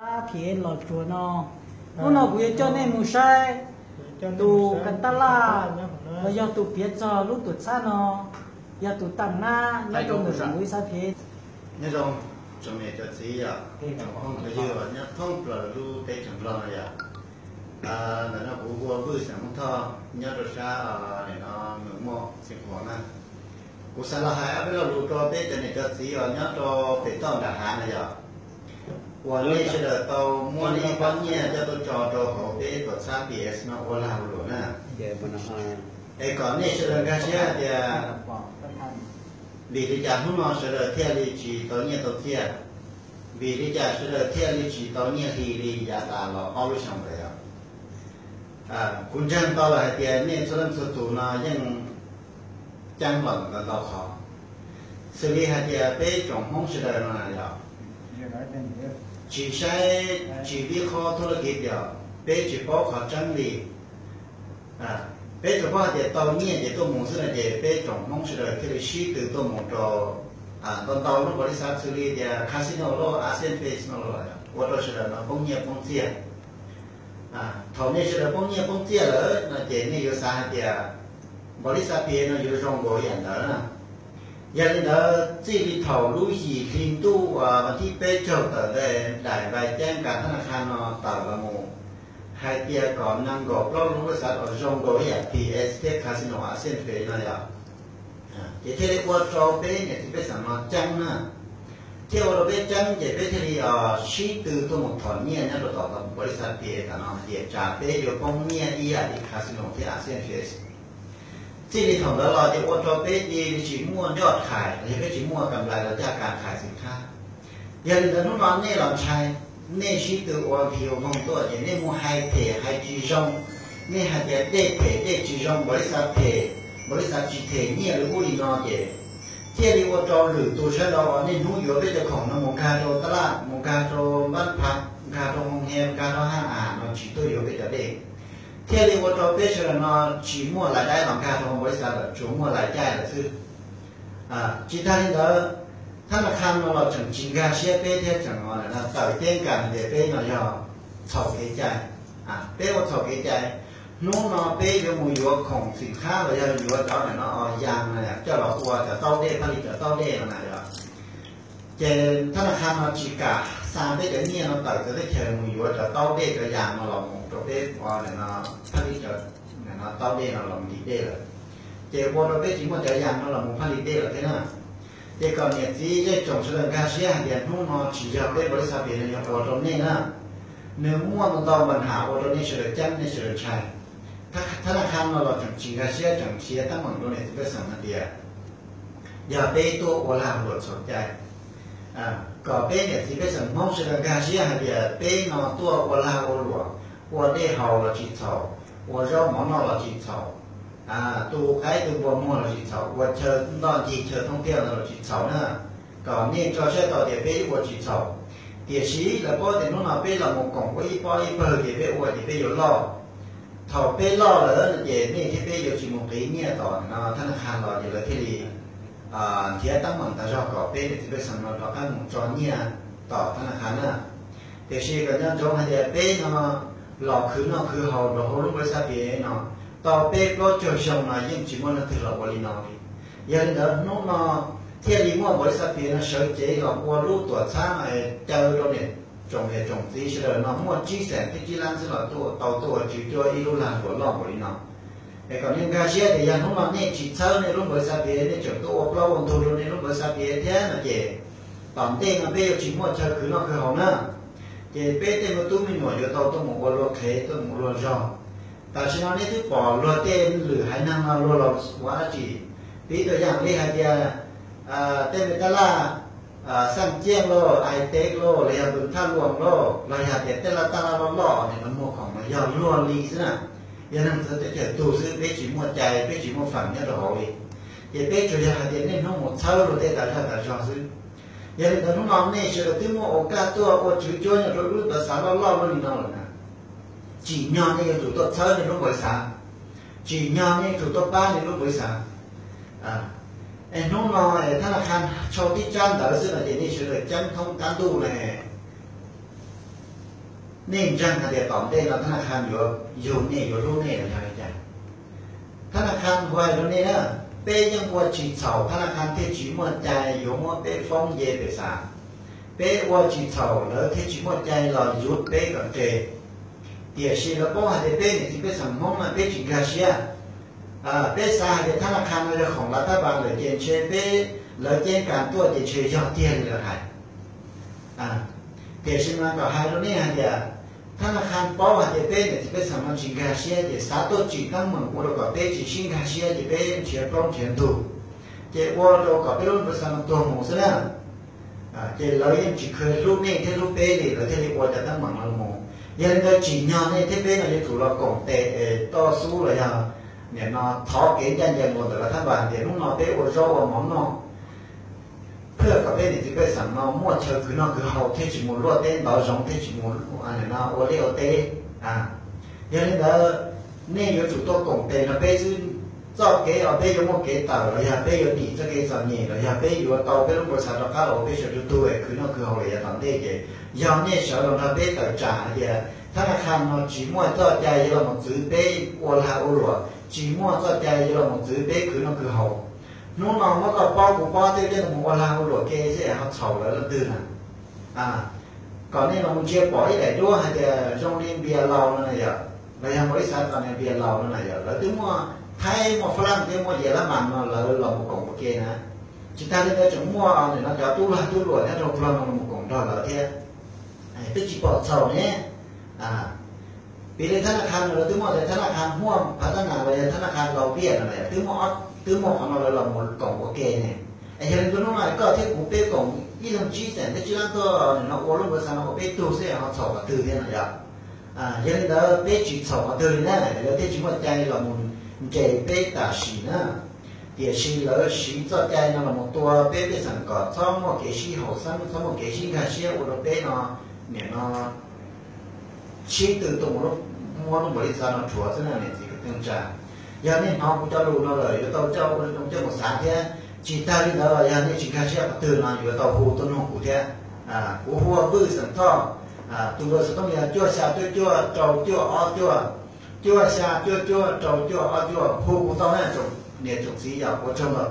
Thiv Los Tsuas no. Hnub no kuv yuav coj nej mus saib tus kas taj laj los yog tus piav txog lub tuam txhab no, yog tus tam nab nyob rau ntawm Npauj Ib Xab Phev. Nyob zoo tsoom niam tsoom txiv yom, tsoom phooj ywg nyob thoob plaws lub teb chaws Nplog no yom. Ntawm no kuv hu ua Vwj Xeem Hmoob Thoj nyob rau sab no Mws Muaj Xeev Khuam na. Kuv xav los hais ob peb lo lus rau peb cov niam cov txiv uas nyob rau pem toj nram hav no yom, uas nej sawv daws tau muab nej ib pob nyiaj coj tuaj tso rau hauv peb tuam txhab P S no ua lag ua luam na. Es kom nej sawv daws nkag siab hais tias vim li cas hnub no sawv daws thiaj li tsis tau nyiaj tau txiaj, vim li cas sawv daws thiaj li tsis tau nyiaj hli li yav tas los ob lub xyoo ntawd yom. Kuv ntseeg tau lawm hais tias nej txhua leej txhua tus no yeej ceeb los ntau ntau qhov, xws li hais tias peb tsoom Hmoob sawv daws no yom, tsis saib tsis vib qhob thub lab kiv tias peb tsis paub qhov tseeb li. Peb tsuas paub hais tias tau nyiaj ces tuaj mus xwb no ces peb tsoom Hmoob sawv daws thiaj li sib tw tuaj mus rau ntau ntau lub npaum li xav xws li tias casino loj, Asian Place no los ua rau sawv daws no poob nyiaj poob txiaj. Thaum nej sawv daws poob nyiaj poob txiaj lawm no ces nej yuav xav hais tias npaum li xav tias no yuav zoo nkaus yam ntawd na. Yog li ntawd txij li thaum lub yim hli ntuj uas vas thib peb caug tawm ntawd daim npaim ceeb kas thab na kha no tawm los mus hais tias kom nees nkaum plaub lub xav kom zoo nkaus ib yam P S thiab casino Asian Place no yom, ces thiaj li ua rau peb niam txiv pej xeem no ceeb na. Thiaj ua rau peb ceeb ces peb thiaj li sib tw tuaj mus thom nyiaj nyob rau tom npaum li xav tias tam no hais tias tsam peb yuav poob nyiaj ib yam li casino thiab Asian Place. Txij li thaum ntawd los ces ua rau peb cia li tsis muaj ncoj thais los yog peb tsis muaj kam lais los caj kas thais xim khab. Yog li ntawd hnub no nej los ntshai, nej sib tw ua nqhis ua voog tuaj ces nej mus hais them hais tsis zoo, nej hais tias dej them dej tsis zoo, npaum li xav them, npaum li xav tsis them nyiaj li ub li no ces thiaj li ua rau lwm tus sawv daws uas niaj hnub yuav peb cov khoom no mus nkag rau tab laj, mus nkag rau npab phav, nkag rau hoo he, nkag rau haj as no tsis tuaj yuav peb cov dej. Thiaj li ua rau peb sawv daws no tsis muaj lais dai los nkag rau npaum li xav lawm, tsuas muaj lais caij lawm xwb. Tsis tag li ntawd, thab na kha no los tseem tsis nkag siab peb thiab tseem tawm ceeb kam hais tias peb no yog txhaum kev cai. Peb ua txhaum kev cai, hnub no peb yuav mus yuav khoom xim khab los yog yuav cov ntawm no yas coj los ua cov taub dej, phaj li cov taub dej no na yom. Ces thab na kha no tsis kam xa peb cov nyiaj no tawm txawv teb chaws mus yuav cov taub dej cov yas no los mus rau peb ua ntawm no phaj li cov taub dej no los mus ntim dej lawm. Ces ua rau peb tsis muaj cov yas no los mus phaj li dej lawm thiab na. Ces kom niam txiv zej tsoom sawv daws nkag siab hais tias hnub no tsis yog peb npaum li xav tias nws yog ua rau nej na. Nws muaj ntau ntau npa nham ua rau nej sawv daws ceeb nej sawv daws ntshai. Thab na kha no los tseem tsis nkag siab tseem nrhiav teeb meem rau niam txiv pej xeem hais tias yog peb tuaj ua lag luam txhaum cai. Kom peb niam txiv pej xeem Hmoob sawv daws nkag siab hais tias peb no tuaj ua lag ua luam, ua dej haus los tsis txhaum, ua zaub mov noj los tsis txhaum, tu qaib tu npua muag los tsis txhaum, ua chaw ntoj ncig chaw thoob tiaj no los tsis txhaum na. Kom nej tso siab tau tias peb ua tsis txhaum. Tiam sis lawv paub tias hnub no peb los mus koom ua ib pob ib pawg ces peb ua ces peb yuav loj. Thaum peb loj lawm no ces nej thiab peb yuav tsis mus qiv nyiaj tom no thab na kha los ces lawv thiaj li nrhiav teeb meem tas zog kom peb niam txiv pej xeem no rov qab mus tso nyiaj tom thab na kha na. Tiam sis kom nco ntsoov hais tias peb no los khwv noj khwv haus rau hauv lub npaum li xav tias no tau peb plaub caug xyoo no yeej tsis muaj leej twg los ua li no li. Yog li ntawd hnub no thiaj li muaj npaum li xav tias no sawv cev los ua lub tuam txhab no caw rau niam tsoom niam tsoom txiv sawv daws no muaj tsib xeem thiab tsib lab xwb los tuaj tau tuaj ua tswv cuab ib lub lag luam loj npaum li no. Es kom nej nkag siab tias yog hnub no nej tsis txhawb nej lub npaum li xav tias nej tseem tuaj ua plaub ua ntug rau nej lub npaum li xav tias thiab no ces tom ntej no peb yuav tsis muaj chaw khwv noj khwv haus na. Ces peb tej me tub me nyuam yuav tau tuaj mus ua luag qhev tuaj mus ua luag zog. Tam sim no nej twb pom luag tej lwm haiv neeg no luag los ua dab tsi. Piv txwv yam li hais tias tej me tab laj Xaj Ciaj lauj, Ais Teb lauj, los yog Npws Thaj Luam lauj, los yog tias tej laj tab laj loj loj nim no muag khoom no yog luag li xwb na. Yog neeg txawv teb chaws tug xwb, peb tsis muaj cai, peb tsis muaj feem nyob rau hauv li. Ces peb tsuas yog hais tias niaj hnub mus txhawb luag tej tas zog tas zog xwb. Yog li ntawd hnub no nej sawv daws twb muaj ua kaj tuaj ua tswv cuab nyob rau lub npaum li xav loj loj loj li no lawm na, tsim nyog nej yuav tsum tuaj txhawb nej lub npaum li xav, tsim nyog nej yuav tsum tuaj pab nej lub npaum li xav. Es hnub no es thab na kha tshau tib tsab ntawv xwb no ces nej sawv daws ceeb thoob qab ntuj ne, Nej ntseeg hais tias tom ntej no thab nas khas yuav yug nej, yuav hlub nej los yog li cas? Thab nas khas hais rau nej na, peb yeej ua tsis txhaum, thab nas khas thiaj tsis muaj cai yuav muab peb foob nce pem xav. Peb ua tsis txhaum lawv thiaj tsis muaj cai los yuav peb kom nqes. Tiam sis lawv paub hais tias peb niam txiv pej xeem Hmoob no peb tsis nkag siab. Peb xav hais tias thab nas khas no yog khoom lav thab vas lawm ces ntshe peb, lawv ceeb kas tuaj ces ntshe yog tiag li lawv hais. Tiam sis mas kom hais rau nej hais tias, thab nas khas paub hais tias peb niam txiv pej xeem no tsis nkag siab ces xav tuaj tsim teeb meem ua rau kom peb tsis sib nkag siab ces peb nrhiav plaub nrhiav ntug, ces ua rau kom peb lub npawb xeev no tuag mus xwb na. Ces lawv yeej tsis kheev hlub nej thiab hlub peb li, lawv thiaj li ua cov teeb meem no mus. Yog li ntawd tsim nyog nej thiab peb no yuav tsum los koom tes es toj xub los yog nim no thov kev ncaj ncees los ntawm lawv thab vas tias hnub no peb ua zaub ua mov noj, thiaj kom peb niam txiv pej xeem no muaj chaw khwv noj khwv haus thiaj tsis mus luaj teb ntov zoov, thiaj tsis mus ua liaj ua teb. Yog li ntawd nej yuav tsum tuaj koom tes nrog peb xwb. Txoj kev uas peb yuav muaj kev tawm los yog peb yuav dim txoj kev txom nyem los yog peb yuav tau peb lub npawb xav rov qab los ua peb sawv daws tug es khwv noj khwv haus los yav tom ntej ces yog nej sawv los nrog peb tawm tsam hais tias thab nas khas no tsis muaj txoj cai yuav los mus txwv peb ua lag ua luam, tsis muaj txoj cai yuav los mus txwv peb khwv noj khwv haus. Hnub no muab koj paub kuv paub tej coj mus ua lag ua luam ke xwb es ho txhaum lawv leej twg na. Kom nej los mus ntsia pom ib daim duab hais tias zoo li Npias Laus no na yom, los yog npaum li xav kom niag Npias Laus no na yom, lawv twb muaj Thaib muaj Fab Laj thiab muaj Yas Lab Mas no lawv los mus koom ua ke na. Tsis tag li ntawd tseem muaj nim no cov tub lag tub luam nyob rau Nplog no los koom nrog lawv thiab. Twb tsis pom txhaum ne. Piv li thab nas khas no lawv twb muaj tias thab nas khas Huaj Phav Thab Nas los yog thab nas khas Laus Viaj no, twb muaj qhov no lawv los koom ua ke ne. Es yog li ntawd hnub no koj thiab kuv peb koom ib leeg tsib xeem thiab tsib lab tuaj nim no ua lub npawb xav no ua peb tug xwb ho txhaum qhov twg thiab no yom? Yog li ntawd peb tsis txhaum qhov twg li na, lawv thiaj tsis muaj cai los mus nres peb tam sim na. Tiam sis lawv siv txoj cai no los mus tua peb pej xeem kom txhob muaj kev sib haum xeeb, txhob muaj kev sib nkag siab ua rau peb no, nim no sib tw tuaj muab lub npawb xav no rhuav xwb na niam txiv kwv tij neej tsa. Yog nej hnov kuv cov lus no lawm yuav tau coj mus xav thiab. Tsis tag li ntawd los yog nej tsis nkag siab qhov twg no yuav tau hu tuaj nug kuv thiab. Kuv hu ua Vwj xeem Thoj, tus npawb xov tooj yog cuaj xya cuaj cuaj rau cuaj ob cuaj, cuaj xya cuaj cuaj rau cuaj ob cuaj, hu kuv tau na tsoom niam tsoom txiv yom, ua tsaug ntau.